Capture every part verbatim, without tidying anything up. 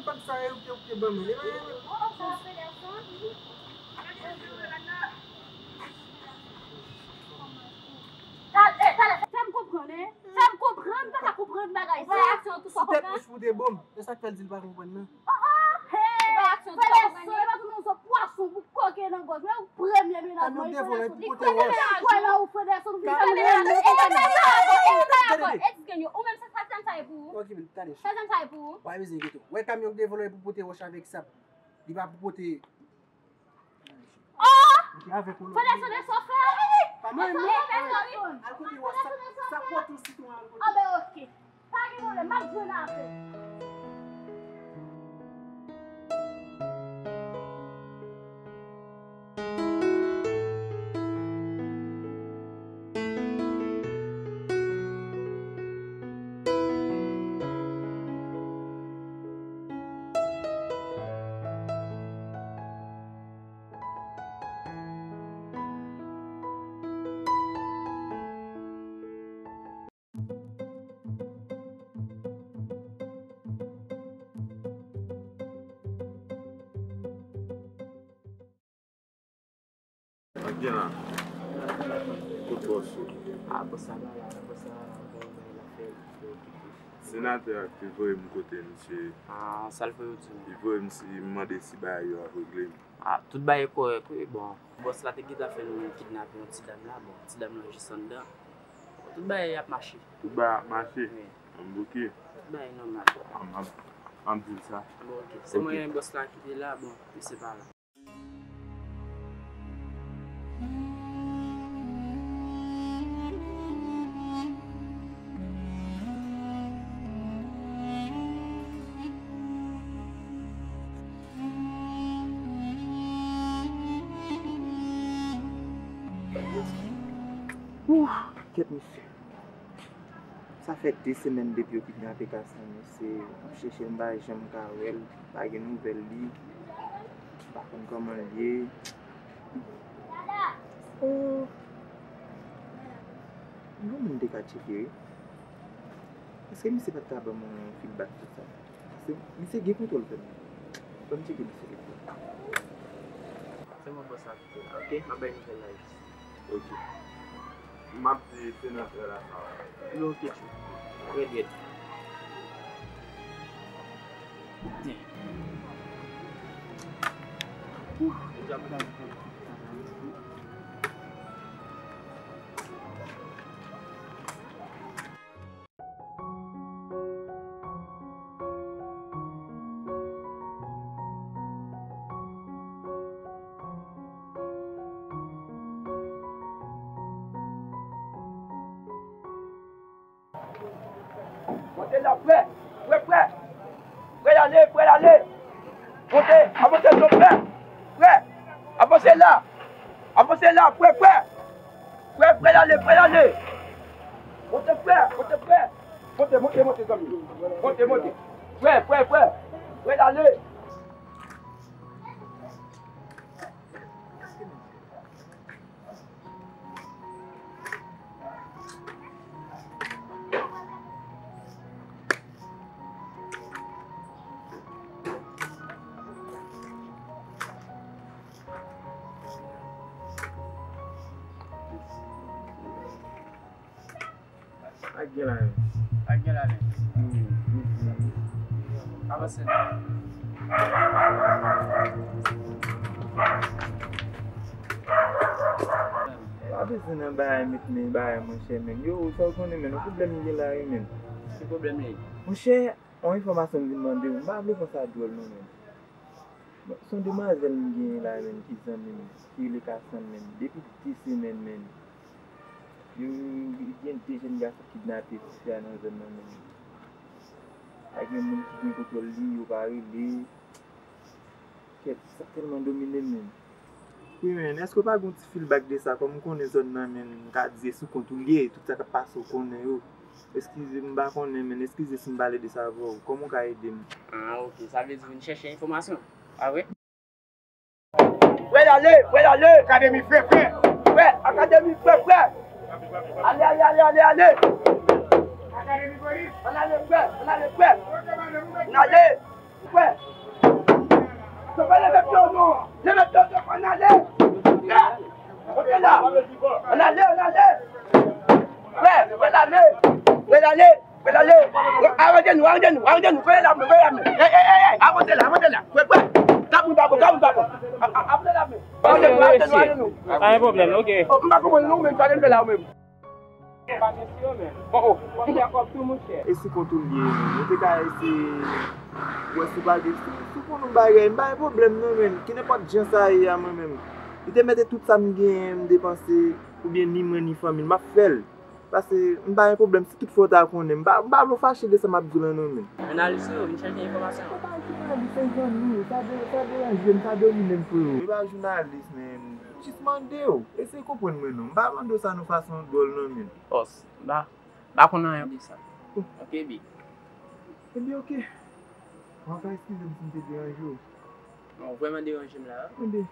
Sa e ou te, ou te ban mwen. E pa, e pa. Talè, talè, fè m konprann, hein. Fè m konprann, m pa ka konprann bagay sa. Ou pa reyaksyon tou sa konprann. Sou tèt mouch pou de bon. E sa k fè l di l pa konprann nan. Oh, oh, hey! Ou pa reyaksyon tou sa konprann. Frè Lèson, e pa tout moun se pwason pou koke nan gòj. Men ou premye mennaj mwen, Frè Lèson. Li koke nan ou, Frè Lèson, ou vin fè mennaj. Excuse you, ou menm se sa, sa m sa e pou ou. Ok, men talè. Sa, sa m sa e pou ou. Ou pa bezwen enkyete w. Wè kamyon ki te vole pou pote wòch avèk sab. Li pa pou pote. Oh! Frè Lèson, sa w fè? Pa mwen, non. Al kote w, sa, sa pòt ou sitwon al kote. Ah ben, ok. Pa gen pwoblèm, m ap jwenn avè w. Sa k gen la? Kot bòs ou? Ah, bòs la pa la, bòs la gen yon bagay l ap fè, li okipe. Senatè a ki voye m kote misye. Ah, sa l voye w di m? Li voye m si, li mande si bagay yo ap regle m. Ah, tout bagay kòrèk, wi. Bon, bòs la te gentan fè nou kidnape yon ti dam la. Bon, ti dam lan jis anndan. Tout bagay ap mache. Tout bagay ap mache? Wi. Ann bouke. Tout bagay nòmal. An, m ap, m ap di l sa. Bon, ok. Se mwen bòs la ki te la, bon, misye pa la. Ouh, kèt mesye. Sa fè de semèn depi yo kidnape Kastan mesye. M ap chèche l, m pa janm ka wè l, pa gen nouvèl li. M pa konn kòman l ye. Oh. Yon moun te ka tcheke, wi. Èske misye pa t ka ban m yon feedback sou sa? Paske misye gen kontwòl fè m. Ban m tcheke misye kèk fwa. Se mwen bòs la ki te la, ok? M ap bay nouvèl la jis. Ok. M ap di senatè la sa. Li oke, tchou. Trè byen. Damn. Ouh, deja m pran. Monte la, prè, prè, prè. Prè ale, prè ale. Monte, avanse, zòn prè. Prè, avanse la. Avanse la, prè, prè. Prè, prè ale, prè ale. Monte, prè, monte, prè. Monte, monte, monte, zanmi. Monte, monte. Prè, prè, prè. Prè ale. Sa k gen la menm? Sa k gen la menm? Avanse. Pa bezwen nan bagay met men bagay monchè menm. Yo, sa w konnen menm, yon pwoblèm m gen la wi menm. Ki pwoblèm li ye? Monchè, yon enfòmasyon m vin mande w, m pa vle fè sa dwòl non menm. Bon, se yon demwazèl m genyen la menm ki zanmi m, ki rele Kasann menm. Depi de semèn menm. Yo, yo, yo, gen de jèn gason kidnape fi a nan zòn nan menm. Pa gen moun ki gen kontwòl li, yo pa rele. Kèt, sa tèlman domine m menm. Wi, men, èske w pa gen yon ti feedback de sa? Kòm m konnen zòn nan, men, m ka di se sou kont ou l ye, tout sa k ap pase w konnen yo. Eskize m, m pa konnen, men, eskize si m pale de sa avè w. Kòman w ka ede m? Ah, ok. Sa vle di w vin chèche enfòmasyon, pa vre? Prè ale, prè ale. Akademi frè, frè. Frè, akademi frè, frè. Ale, ale, ale, ale, ale. Akademi polis. Ann ale, frè, ann ale, frè. Ann ale, frè. Arete nou, arete nou, arete nou, voye lame, voye lame. Ey, ey, ey, ey, avanse la, avanse la. Kwè, kwè. Kap moun pa bon, kap moun pa bon. A, a, avanse lame. Arete nou, arete nou, arete nou. Pa gen pwoblèm, ok. Oh, m pa konprann non, men sa gen fè la ou menm. Pa gen sou yo menm. Oh, oh. Kòb fè kòb tou, monchè. E sou kont ou l ye, menm. Ou te ka eseye wè si w pa gen, si, si w konn yon bagay, m pa gen pwoblèm non, menm. Ki nenpòt jan sa ye a, mwen menm. Li te mete tout sa m genyen, m depanse, oubyen ni mwen, ni fanmi m, m ap fè l. Paske m pa gen pwoblèm, si tout fwa w ta konnen, m pa, m pa vle w fache de sa m ap di w lan non, menm. Jounalis ou, vin chèche enfòmasyon. Se pa jounalis, se zanmi, sa de, sa deranje m, sa domine m, frero. M pa jounalis, menm. M jis mande w, eseye konprann mwen non. M pa mande w sa nan fason dwòl non, menm. Bòs, m pa, m pa konn anyen de sa. Oh. Ok, big. Ebyen, ok. W ap eskize m si m te deranje w. Non, w vrèman deranje m la. Ebyen,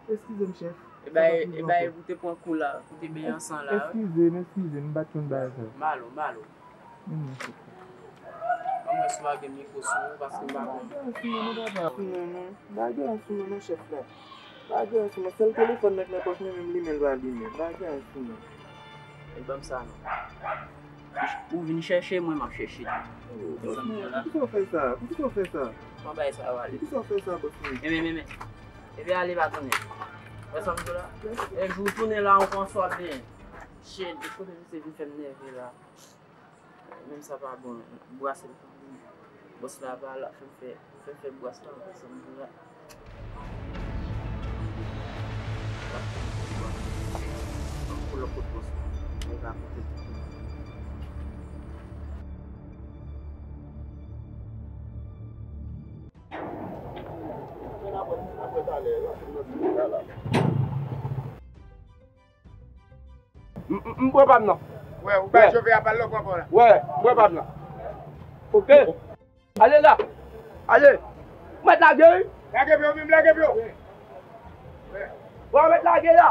eskize m, chèf. E bay, e bay, ou te pran kou la, ou te benyen an san la, wi. Eskize m, eskize m, m pa t konn bagay sa. M ba l ou, m ba l ou. Menm mwen, chèf. Ban mwen si w pa gen mikwo sou ou, paske m pa konn. Pa gen anyen sou mwen non, papa. Non, non. Pa gen anyen sou mwen non, chèf la. Pa gen anyen sou mwen. Sèl telefòn nan k nan pòch mwen, menm limen l pa limen. Pa gen anyen sou mwen. E ban m sa non. Ou vin chèche mwen, m ap chèche tou. Poukisa w fè sa? Poukisa w fè sa? Mwen bay sa yo ale. Poukisa w fè sa, bòs mwen? Enben, enben, enben. Epi ale pa tounen. Wè sa m di w la? E jou w tounen la ankò, sa w ap benyen. Shit, kote misye vin fè m nève la? Menm sa pa bon. Bwase m. Bòs la pa la, fè m fè, fè m fè bwase la, fè m fè bwase la. Pou lòt kot bòs la. Mwen ka kote tout moun. M, m, m pran pa m nan. Wè, ou bay Jove a bal la, ou pran pa w la. Wè, m pran pa m nan. Ok. Ale la. Ale. Ou mèt lage, wi. Lage pye w, menm lage pye w. Wè, ou mèt lage la.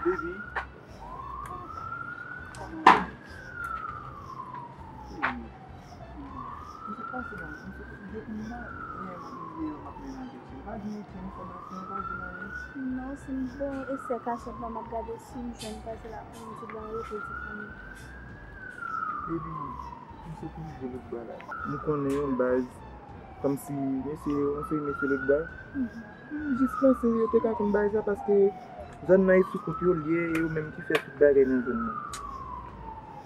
Baby. Misye pase la, misye depi m pa gen yon ide m ap mennen anpil. Pa gen okenn enfòmasyon, pa gen anyen. Non, si m bon, e se kachèt la m ap gade si m jwenn pase la pou m di l anrete di fanmi. Epi, misye toujou lòtbò la. M konnen yon baz, kòmsi mesye, yon seri mesye lòtbò. M jis panse yo te ka konn bagay sa paske zòn nan e sou kont yo l ye, e yo menm ki fè tout bagay nan zòn nan.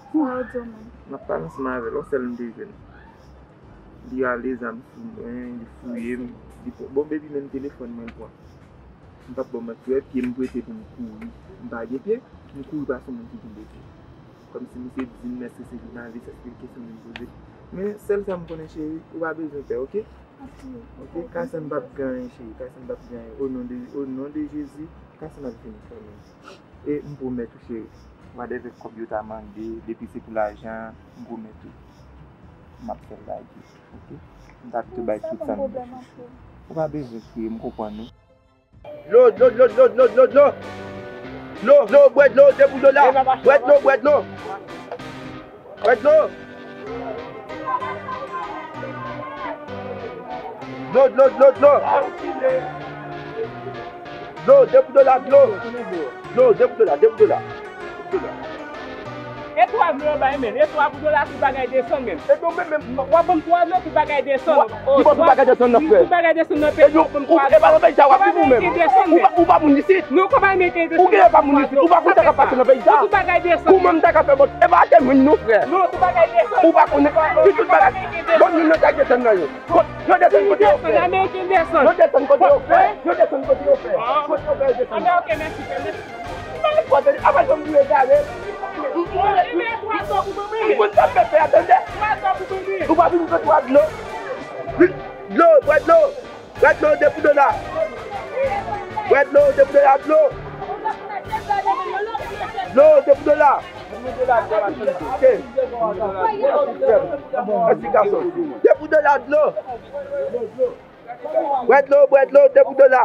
Sa yo di w menm? M ap pale ansanm avè l, yon sèl m te jwenn. Li ale zam sou mwen, li fouye m, li pran, bon, baby, menm telefòn mwen l pran. M p ap ba w manti, wè pye m prete pou m kouri. M pa gen pye, m kouri pase yon moun ki gen de pye. Kòmsi misye di m èske se jounalis, èske l kesyon li poze. Men sèl sa m konnen, cheri, ou pa bezwen pè, ok? Ok, Kasen p ap gen anyen, cheri, Kasen p ap gen anyen. O non de, o non de Jezi, Kasen ap vini kanmenm. E m pwomèt ou, cheri, whatever kòb yo ta mande, depi se pou lajan, m pwomèt ou, m ap fè l lage, ok? M ta pito bay tout sa m gen, chouchou. Ou pa bezwen kriye, m konprann ou. Dlo, dlo, dlo, dlo, dlo, dlo, dlo. Dlo, dlo, bwè dlo, de pou dola. Bwè dlo, bwè dlo. Bwè dlo. Dlo, dlo, dlo, dlo. Dlo, de pou dola, dlo. Dlo, de pou dola, de pou dola. E twa dlo yo bay, men. E twa pou dola, tout bagay desann, men. E non, men, men, w ap ban m twa dlo, tout bagay desann. Ki bò tout bagay desann nan, frè? Tout bagay desann nan peyi, w ap ban m twa dlo. E pa nan peyi sa w ap viv ou menm? Ou pa, ou pa moun isit. Non, kòman Ameriken desann? Ou genlè pa moun isit. Ou pa konn sa k ap pase nan peyi sa. Tout bagay desann. Kòman m ta ka fè bon? E pa atè mwen non, frè. Non, tout bagay desann. Ou pa konnen. Si tout bagay. Bon, nou nan sa k desann nan yo. Yo desann kote yo fè. Ameriken desann. Yo desann kote yo fè. Yo desann kote yo fè. Kote yo fè yo desann. Anben, ok, mèsi, frè, mèsi. Mwen fò tande, apa janm vire gade. M konn sa m fè fè a, tande. Nou pa vin pran twa dlo. Dlo, bwè dlo. Bwè dlo, de pou dola. Bwè dlo, de pou dola, dlo. Dlo, de pou dola. Ok. Mèsi, gason. De pou dola, dlo. Bwè dlo, bwè dlo, de pou dola.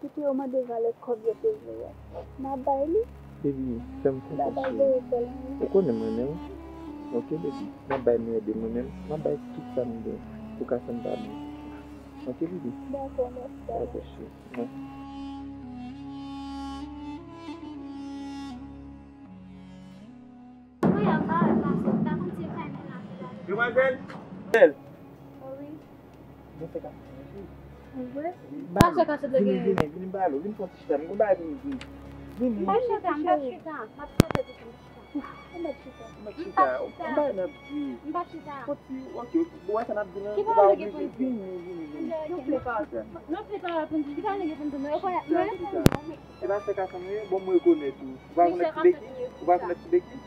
Kite yo mande valè kòb yo te voye a. M a bay li. Baby, fè m konfyans, cheri. Ou konnen m renmen w. Ok, baby. M a bay meyè de mwen menm. M a bay tout sa m gen pou ka fè m pa byen. Ok, baby? Dakò, mèsi. Dakò, cheri. Mwen. Demwazèl! Wi. Mwen fè ka. Ou vre? Pa fè ka sot vini, vini, vini, m ba lo, vini pran ti chita, m gon bagay pou m di. Vini. M pa chita, m pa chita, m ap tande pou m chita. M pa chita. M pa chita. M pa chita. M pa chita. M pa chita. Fò ti, ok, ou wè sa n ap di la, ou pa oblije. Vini, vini, vini. Non, fè pa. Non, fè pa pou m di. Ki sa nou gen pou n di? Mwen rekonèt, mwen rekonèt. E pa sè Kasanm ye, bon, m rekonèt ou. Ou pa konèt ti Beki? Ou pa konèt ti Beki?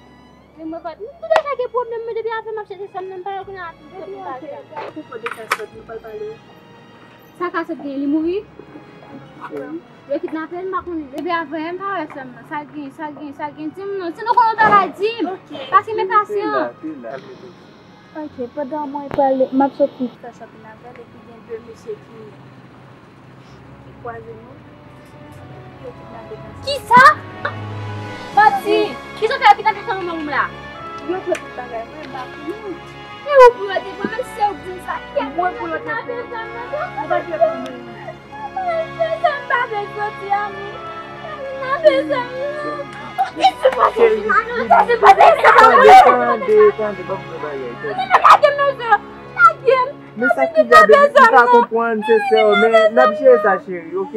Men mwen pa, m tou deja gen pwoblèm, mwen depi avè m ap chèche sè m nan, m pa wè kounye a tou pwoblèm pa vin. Ou pran de sa sòt, nou pral pale. Sa ka sòt gen, li mouri? Yo kidnape l, m pa konnen. Depi avè m pa wè sè m nan. Sa gen, sa gen, sa gen, di m non. Si nou konnen yon bagay, di m. Paske m enpasyan. Ok, pandan mwen pral, m ap soti. Fè shopping avè l, epi gen de mesye ki, ki kwaze nou, yo kidnape gason. Kisa? Manti! Kisa w fè yo kidnape fanmi manman w la? Yo pran tout bagay mwen, m pa konnen. E ou pou yo te pran, menm si se ou k di m sa, kèt mwen pou yo te pran. Ou pa dwe pran mwen. Cheri, cheri, tande, tande, tande, ban m fè bagay, tande. Lage m, lage m. Men sa ki grave, m pa konprann, se sè w, men n ap jere sa, cheri, ok?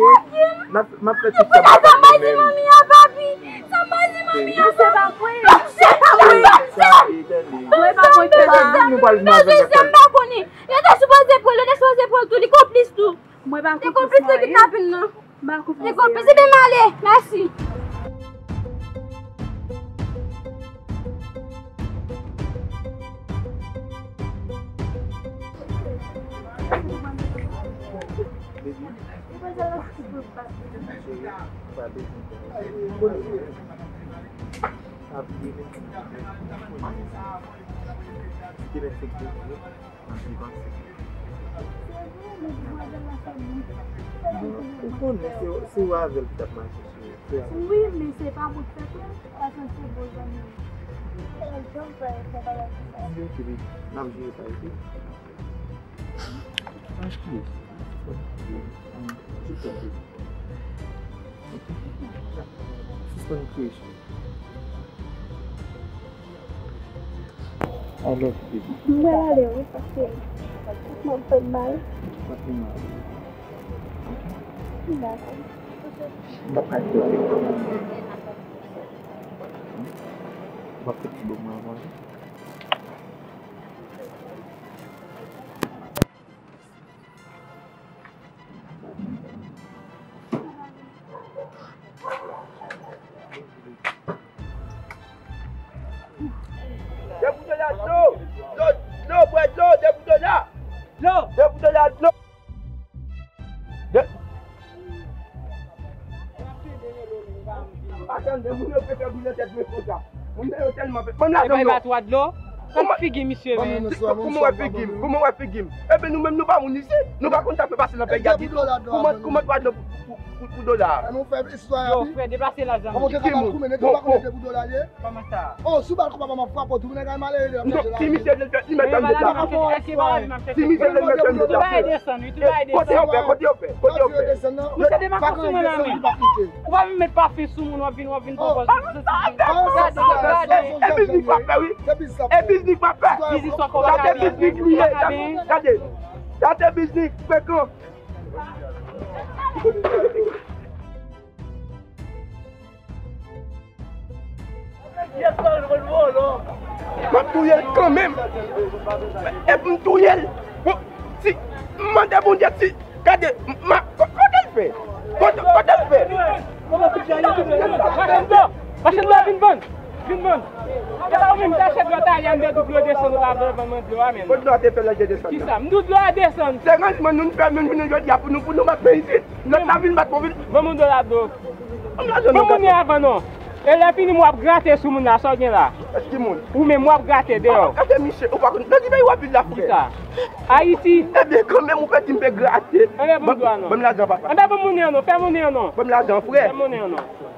N ap, m ap fè tout sa pou nou menm. Tande, tande. Mwen pa konn fè sa. Nou pral vin avèk sa. Yo te sipoze pran l, yo te sipoze pran l tou, li konplis tou. Mwen pa konplis mwen. Li konplis nan kidnapin nan. Mwen pa konplis. Li konplis, ebyen m ale. Mèsi. Bon, ou konnen se, se ou avè l ki t ap mache sou, se ou avè l. Wi, men se pa mwen k fè l, paske se bon zanmi m. Yo, Kevin, n ap jere sa, ok? Sispann kriye. Sispann kriye, cheri. I love you, baby. Mwen ale, wi, paske mwen fè mal. Pa fè mal. Dakò. M pa ka kite w. M ap fè ti bon mwen avan. De pou dola dlo! Dlo, dlo, bwè dlo, de pou dola! Dlo! De pou dola dlo! De... Pa tande, moun yo fè fè boule tèt mwen konsa. Moun yo tèlman fè. Ban m lajan m non. Epa, epa twa dlo. Gad figi misye, men. Kòman w wè figi m? Kòman w wè figi m? Ebyen, nou menm, nou pa moun isit. Nou pa konn sa k ap pase nan peyi a ditou. Kòman, kòman twa dlo pou, pou, pou, pou dola a? Yo, frè, deplase la, zanmi. Ki moun? Kòman sa? Oh, si w bat konpa pa m ap frape w tou, nèg a malere li ap chache la. Si misye vle fè, li mèt fè m deplase. Si misye vle mèt fè m deplase. Tout bagay desann, wi, tout bagay desann. Kote yo fè, kote yo fè, kote yo fè? Misye debake sou mwen la, men. Ou pa vin met pafen sou moun, w ap vin, w ap vin pran pòz. Gade, gade. E biznis w ap fè, wi. E biznis w ap fè. Biznis w ap fè. Gade biznis li ye. Gade. Gade biznis frekan. M ap touye l kanmenm. E pou m touye l. Bon, si, m mande Bondye si, gade, m a, ko-, kote l fè? Kote, kote l fè? Mache dlo, mache dlo ap vin vann. Vin ban. E pa ou menm ki te chèf lòt alè, m te di w dlo desann ou pa vle ban mwen dlo a, men. Kot dlo a te fè lè te desann? Kisa? M di w dlo a desann. Se ransman nou fè menm jounen jodi a pou nou, pou nou pa peye isit. Lòt la vin bat mwen vin. Ban mwen dola dlo. Ban m lajan non, gason. Ban mwen avan non. E lè fini m w ap grate sou moun la, sa w gen la? Èske moun? Ou menm w ap grate deyò. Gade misye, ou pa konn nan ki peyi w ap viv la, frè? Kisa? Ayiti. Ebyen, kanmenm ou pè di m pe grate. Anben ban m dlo a non. Ban m lajan, papa. Anben ban m monnen an non, fè monnen an non. Ban m lajan, frè. Fè monnen an non.